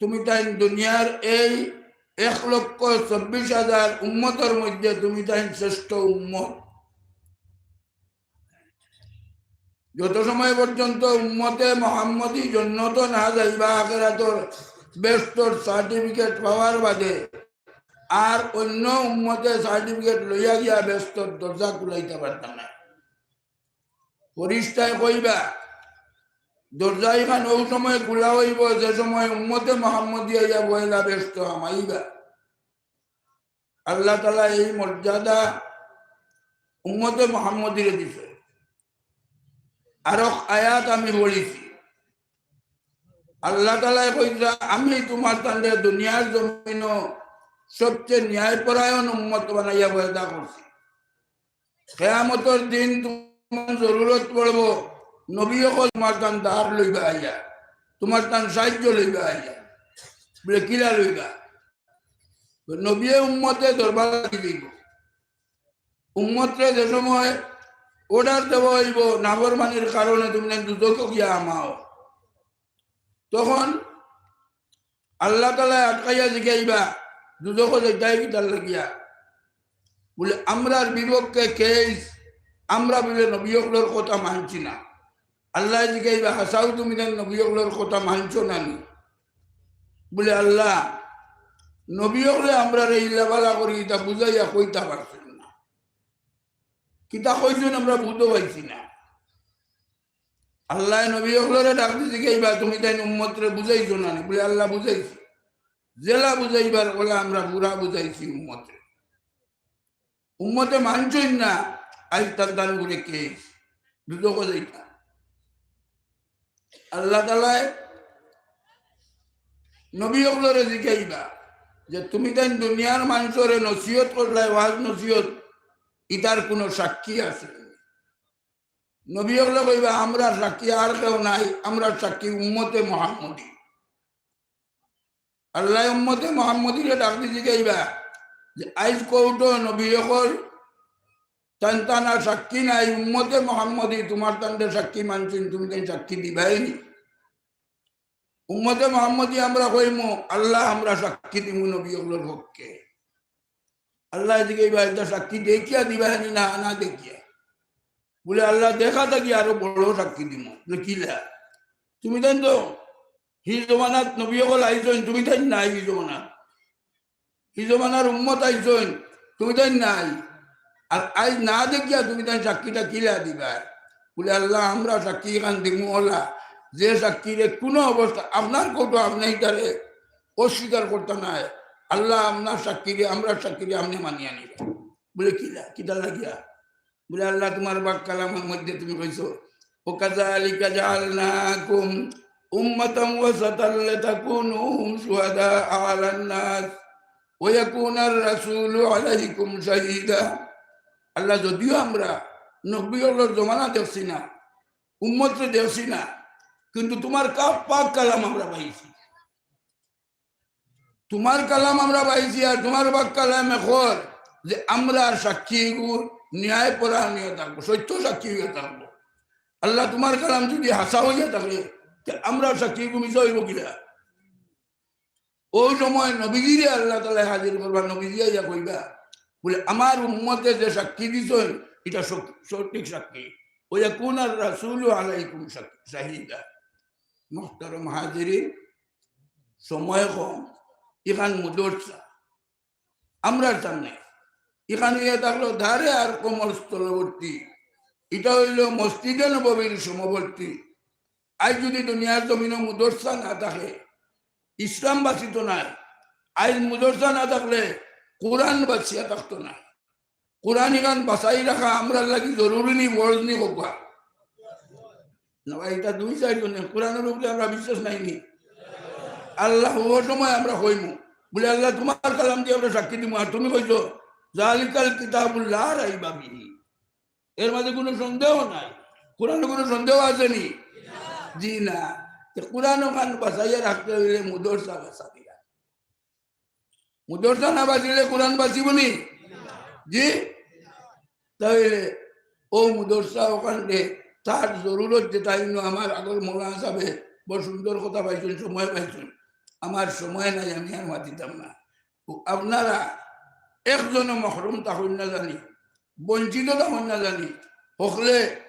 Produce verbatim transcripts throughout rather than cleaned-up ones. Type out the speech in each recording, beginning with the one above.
তুমি তাইন দুনিয়ার এই এক লক্ষ চব্বিশ হাজার উম্মতর মধ্যে তুমি তাইন শ্রেষ্ঠ উম্মত। যত সময় পর্যন্ত উম্মতে মোহাম্মদী জন্নতো না যাইবা, আখেরাতর বেহেস্তর সার্টিফিকেট পাওয়ার বাদে আর অন্য উম্মতে সার্টিফিকেট লইয়া গিয়া বেহেস্তর দরজা খুলাইতা পারতা নায়। ফিরিস্তায় কইবা, দরজা ইখান অউ সময় খুলা অইবো, যে সময় উম্মতে মোহাম্মদী আইয়া পয়লা বেহেস্তো হামাইবা। আল্লাহ তাআলা এই মর্যাদা উম্মতে মোহাম্মদীরে দিছে। আরক আয়াত আমি পড়ছি, আল্লাহ তাআলায় কইরা, "আমি তুমার তানরে দুনিয়ার জমিনো সবচেয়ে ন্যায়পরায়ণ উম্মত বানাইয়া পয়দা করছি।" কিয়ামতর দিন তুমার জরুরত পড়বো, নবী অকল তুমার তান ধার লইবা আইয়া, তুমার তান সাহায্য লইবা আইয়া। বুলে, "কিলা লইবা?" তো নবীয়ে উম্মতে দরবার লাগি দিবো। উম্মতরে যে সময় অর্ডার দেওয়া অইবো, "নাফরমানির কারণে তুমি দুজখো গিয়া হামাও", তখন আল্লাহ তাআলায় আটকাইয়া জিকাইবা, "দুজখো যাইতায় কিতার লাগিয়া?" বুলে, "আমরার বিপক্ষে কেস, আমরা বুলে নবী অকলর কথা মানছি না।" আল্লায় জিকাইবা, "হাছাউ তুমি তাইন নবী অকলর কথা মানছো না নি?" বুলে, "আল্লাহ, নবী অকলে আমরারে ইলা বালা করি ইতা বুঝাইয়া কইতা পারছইন না, কিতা কইছইন আমরা বুঝো পাইছি না।" আল্লায় নবী অকলরে ডাক দি জিকাইবা, "তুমি তাইন উম্মতরে বুঝাইছো না নি?" বুলে, "আল্লাহ, বুঝাইছি, যেলা বুঝাইবার অলা আমরা পুরা বুঝাইছি উম্মতরে।" উম্মতে মানছইন না, আইজ তান তান উপরে কেস, দুজখো যাইতা। আল্লাহ তাআলায় নবী অকলরে জিকাইবা যে, "তুমি তাইন দুনিয়ার মানষরে নসিহত করলায়, ওয়াজ নসিহত, ইতার কুনু সাক্ষী আছে?" নবী অকলে কইবা, "আমরার সাক্ষী আর কেউ নাই, আমরার সাক্ষী উম্মতে মোহাম্মদী।" আল্লায় উম্মতে মোহাম্মদীরে ডাক দি জিকাইবা যে, "আইজ কোর্টো নবী অকল তান তান আর সাক্ষী নাই, উম্মতে মোহাম্মদী তুমার তানরে সাক্ষী মানছইন, তুমি তাইন সাক্ষী দিবায় নি?" উম্মতে মোহাম্মদী আমরা কইমু, "আল্লাহ, আমরা সাক্ষী দিমু নবী অকলর পক্ষে।" আল্লায় জিকাইবা, "ইতা সাক্ষী দেখিয়া দিবায় নি না, না দেখিয়া?" বুলে, "আল্লাহ, দেখা থাকি আরো বড় সাক্ষী দিমু।" বুলে, "কিলা?" "তুমি তাইন তো হি জমানাত নবী অকল আইছইন, তুমি তাইন নাই হি জমানাত। হি জমানার উম্মত আইছইন, তুমি তাইন নাই। আর আইজ না দেখিয়া তুমি তাইন সাক্ষীটা কিলা দিবায়?" বুলে, "আল্লাহ, আমরা সাক্ষী ইখান দিমু অলা, যে সাক্ষীরে কুনু অবস্থা আপনার কোর্টো আপনে ইতারে অস্বীকার করতা নায়। আল্লাহ, আপনার সাক্ষীরে, আমরার সাক্ষীরে আপনে মানিয়া নিবা।" বুলে, "কিলা, কিতার লাগিয়া?" বুলে, "আল্লাহ, তুমার পাক কালামর মধ্যে তুমি কইছো, 'ওয়া কাযালিকা জাআলনাকুম উম্মাতান ওয়াসাতান লিতাকুনু শুহাদাআ আলান নাস ওয়া ইয়াকুনার রাসূলু আলাইকুম শাহীদা।'" আল্লাহ, যদিও আমরা নবী অকলর জমানা দেখছি না, উম্মতরে দেখছি না, কিন্তু তুমার কা-, পাক কালাম আমরা পাইছি। তুমার কালাম আমরা পাইছি, আর তুমার পাক কালামে কর যে আমরার সাক্ষীগু ন্যায়পরায়ণ অইয়া থাকবো, সত্য সাক্ষী অইয়া থাকবো। আল্লাহ, তুমার কালাম যুদি হাছা অইয়া থাকে, তে আমরার সাক্ষীগু মিছা অইবো কিলা? অউ সময় নবীজিরে আল্লাহ তাআলায় হাজির করবা, নবীজি আইয়া কইবা, বুলে, "আমার উম্মতে যে সাক্ষী দিছইন, ইটা সক-, সঠিক সাক্ষী। ওয়া ইয়াকুনার রাসূলু আলাইকুম শাক-, শাহীদা।" মুহতারাম হাজিরিন, সময় কম, ইখান মুদরসা। আমরার সামনে ইখান অইয়া থাকলো দারে আরকমর স্থলবর্তী। ইটা অইলো মসজিদে নববীর সমবর্তী। আইজ যুদি দুনিয়ার জমিনো মুদরসা না থাকে, ইসলাম বাঁচিতো নায়। আইজ মুদরসা না থাকলে কোরআন বাঁচিয়া থাকতো নায়। কোরআন ইখান বাঁচাই রাখা আমরার লাগি জরুরি নি, ফরজ নি, কউক্কা? না ভাই, ইতা দুই চাইর জনে, কোরআনর উপরে আমরার বিশ্বাস নাই নি? আল্লাহ, অউ সময় আমরা কইমু, বুলে, "আল্লাহ, তুমার কালাম দি আমরা সাক্ষী দিমু, আর তুমি কইছো, 'যালিকাল কিতাবু লা রাইবা ফিহি।'" এর মাঝে কুনু সন্দেহ নাই। কোরআনো কুনু সন্দেহ আছে নি? জি না। তে কোরআন অখান বাঁচাইয়া রাখতে অইলে মুদরসা বাঁচাইয়া। মুদরসা না বাঁচিলে কোরআন বাঁচিবো নি? জি? তাইলে অউ মুদরসা অখানরে তার জরুরত যেটা ইনো আমার আগর মৌলানা সাবে বড় সুন্দর কথা পাইছইন, সময় পাইছইন। আমার সময় নাই, আমি আর মাতিতাম না। ও আপনারা একজনও মহরুম থাকইন না জানি, বঞ্চিত থাকইন না জানি, হকলে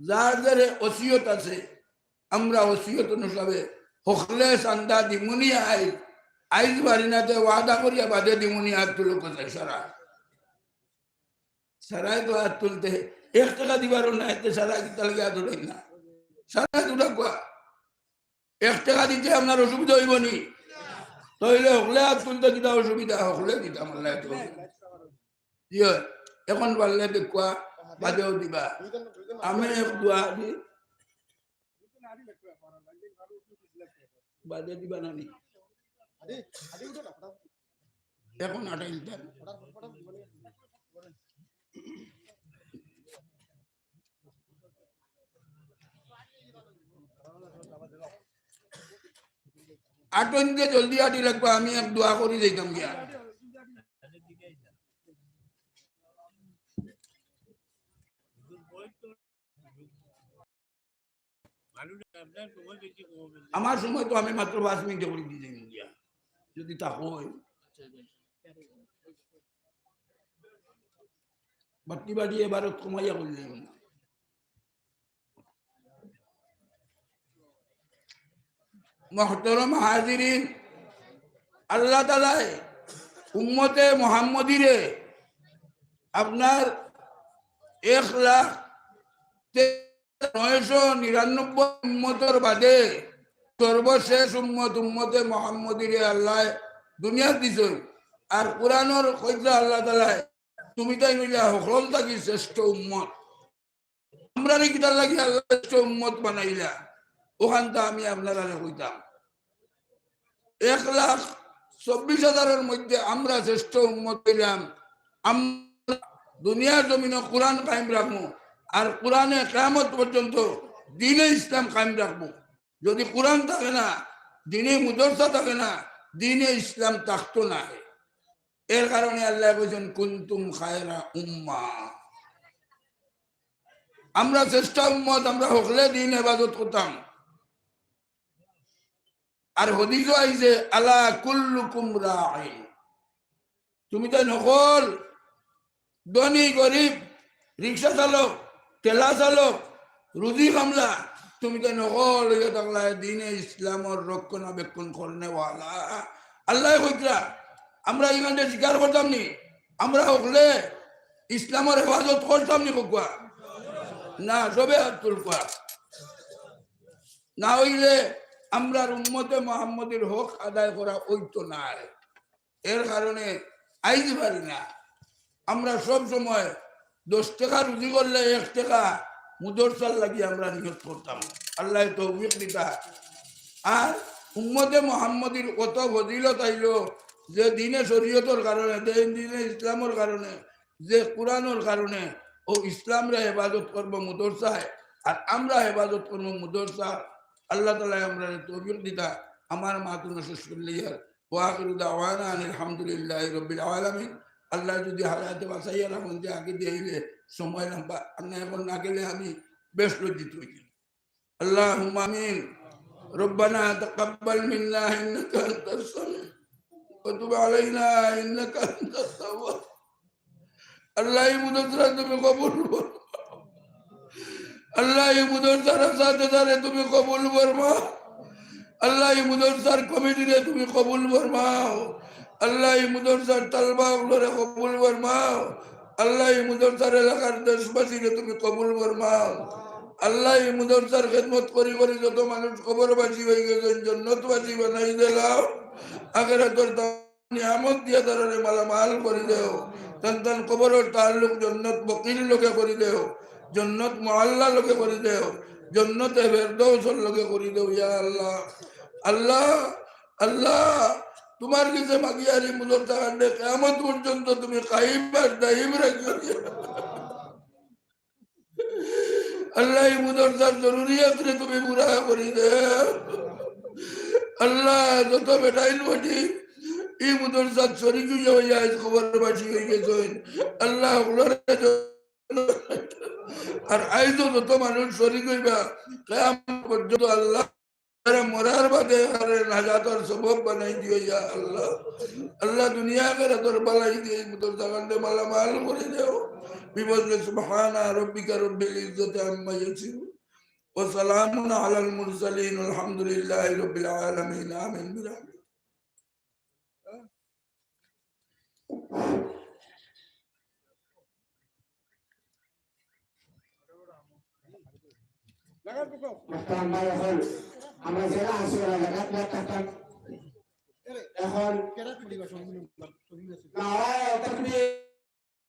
যার যারে ওসিয়ত আছে, আমরা ওসিয়ত অনুসারে হকলে চান্দা দিমুনি আইজ, আইজ পারি না তে ওয়াদা করিয়া বাদে দিমুনি, আত তুলো কোথায় সারা? সারায় তো আত তুলতে, এক টেকা দিবারও না, এতে সারা কিতা লাগি আত উঠাই না? সারা দুটা কোয়া। এক টেকা দিতে আপনার অসুবিধা অইবো নি? তাইলে হকলে আত তুলতে কিতা অসুবিধা? হকলে দিতাম আল্লাহ তো। জি অয়, এখন পারলে দেখুয়া বাদেও দিবা। আমি এক দোয়া দি বাদে দিবা না নি? এখন আটাইল দেন। আটইন যে জলদি আটি লাগবো, আমি এক দোয়া করি যাইতাম গিয়া। আমার সময় তো আমি মাত্র পাঁচ মিনিটে করি দিয়ে যাই গিয়া, যদি তা হয়। বাট্টি বাড়ি এবারও কমাইয়া করলে না। মহতরম হাজিরিন, আল্লাহ তাআলায় উম্মতে মুহাম্মদীরে আপনার এক লাখ তে-, নয়শো নিরানব্বই উম্মতর বাদে সর্বশেষ উম্মত, উম্মতে মুহাম্মদীরে আল্লায় দুনিয়াত দিছইন। আর কোরআনর কইতা আল্লাহ তাআলায়, তুমি তাইন অইলা হকল থাকি শ্রেষ্ঠ উম্মত। আমরারে কিতার লাগি আল্লায় শ্রেষ্ঠ উম্মত বানাইলা? অখানতা আমি আপনারারে কইতাম। এক লাখ চব্বিশ হাজারর মধ্যে আমরা শ্রেষ্ঠ উম্মত অইলাম। আমরা দুনিয়ার জমিনো কোরআন কায়েম রাখমু, আর কোরআনে কিয়ামত পর্যন্ত দ্বীনে ইসলাম কায়েম রাখমু। যদি কোরআন থাকে না, দ্বীনি মুদরসা থাকে না, দ্বীনে ইসলাম থাকতো নায়। এর কারণে আল্লায় কইছইন, "কুনতুম খায়রা উম্মাহ।" আমরা শ্রেষ্ঠ উম্মত, আমরা হকলে দ্বীন হেফাজত করতাম। আর হাদিসো আইছে, "আলা কুল্লুকুম রাইন।" তুমি তাইন হকল, ধনী গরিব, রিক্সা চালক, ঠেলা চালক, রুজি কামলা, তুমি তাইন হকল অইয়া থাকলায় দ্বীনে ইসলামর রক্ষণাবেক্ষণ করনেওয়ালা। আল্লায় কইতরা, আমরা ইখানরে স্বীকার করতাম নি? আমরা হকলে ইসলামর হেফাজত করতাম নি কউক্কা? না, সবে আত তুলউক্কা। না অইলে আমরার উম্মতে মুহাম্মদীর হক আদায় করা অইতো নায়। এর কারণে আইজ পারি না। আমরা সব সময় দশ টেকা রুজি করলে এক টেকা মুদরসার লাগি আমরা নিয়ত করতাম। আল্লায় তৌফিক দিতা। আর উম্মতে মুহাম্মদীর অত ফজিলত আইলো যে দ্বীনে শরীয়তর কারণে, যে দ্বীনে ইসলামর কারণে, যে কোরআনর কারণে অউ ইসলামরে হেফাজত করবো মুদরসায়, আর আমরা হেফাজত করবো মুদরসা। আল্লাহ তাআলায় আমরারে তৌফিক দিতা। আমার মাত অনো শেষ করলে আর ওয়া আখিরু দাওয়ানা আনিল হামদুলিল্লাহি রাব্বিল আলামিন। আল্লায় যদি হায়াতে বাঁচাইয়া রাখইন যে আগে দিয়া আইলে সময় লম্বা, আর না এখন না গেলে আমি বেশ লজ্জিত অইযাই। আল্লাহুম্মা আমিন। ربنا تقبل منا إنك أنت السميع وتب علينا إنك أنت التواب। আল্লাহ, এই মুদরসারে তুমি কবুল করো। আল্লাহ, এই মুদরসার আসাতিজারে তুমি কবুল ফরমাও। আল্লাহ, এই মুদরসার কমিটিরে তুমি কবুল ফরমাও। আল্লাহ, এই মুদরসার তালবা অকলরে কবুল ফরমাও। আল্লাহ, এই মুদরসার এলাকার দেশবাসীরে তুমি কবুল ফরমাও। আল্লাহ, এই মুদরসার খেদমত করি করি যত মানুষ কবরবাসী অইগেছইন, জন্নতবাসী বানাই দিলাও। আখেরাতর নিয়ামত দিয়া তারারে মালামাল করি দেও। তান তান কবরর তাল্লুক জন্নত বকির লগে করি দেও, জন্নত মুআল্লা লগে করি দেও, জন্নতে ফেরদৌসর লগে করি দেও, ইয়া আল্লাহ। আল্লাহ, আল্লাহ, তুমার গেছে মাগিয়ারি মুদরসা খানরে কিয়ামত পর্যন্ত তুমি কায়েম আর দায়েম রাখিও। আল্লাহ, এই মুদরসার জরুরিয়াতরে তুমি পুরা করি দেও। আল্লাহ, যত বেটাইন বেটি এই মুদরসাত শরিক অইয়া অইয়া আইজ কবরবাসী অইগেছইন, আল্লাহ, হকলরে জ-, আর আইজও যত মানুষ শরিক অইবা, কিয়ামত পর্যন্ত আল্লাহ, তারা মরার বাদে আরে নাজাতর সবব বানাই দিও ইয়া আল্লাহ। আল্লাহ দুনিয়া আখেরাতর বালাই দিয়া এই মুতর জাগানরে মালামাল করি দেও। বিপদে সুবহানা রাব্বিকা রাব্বিল ইজ্জাতি আম্মা ইয়াসিফুন। ওয়া সালামুন আলাল মুরসালিন। আলহামদুলিল্লাহি রাব্বিল আলামিন। আমিন। বিরহমাতিকা। মুহতারাম ভাই, অখন আমরা যারা আছি, ওরা জাগাত না থাকতাম। অখন নারায়ে তাকবীর,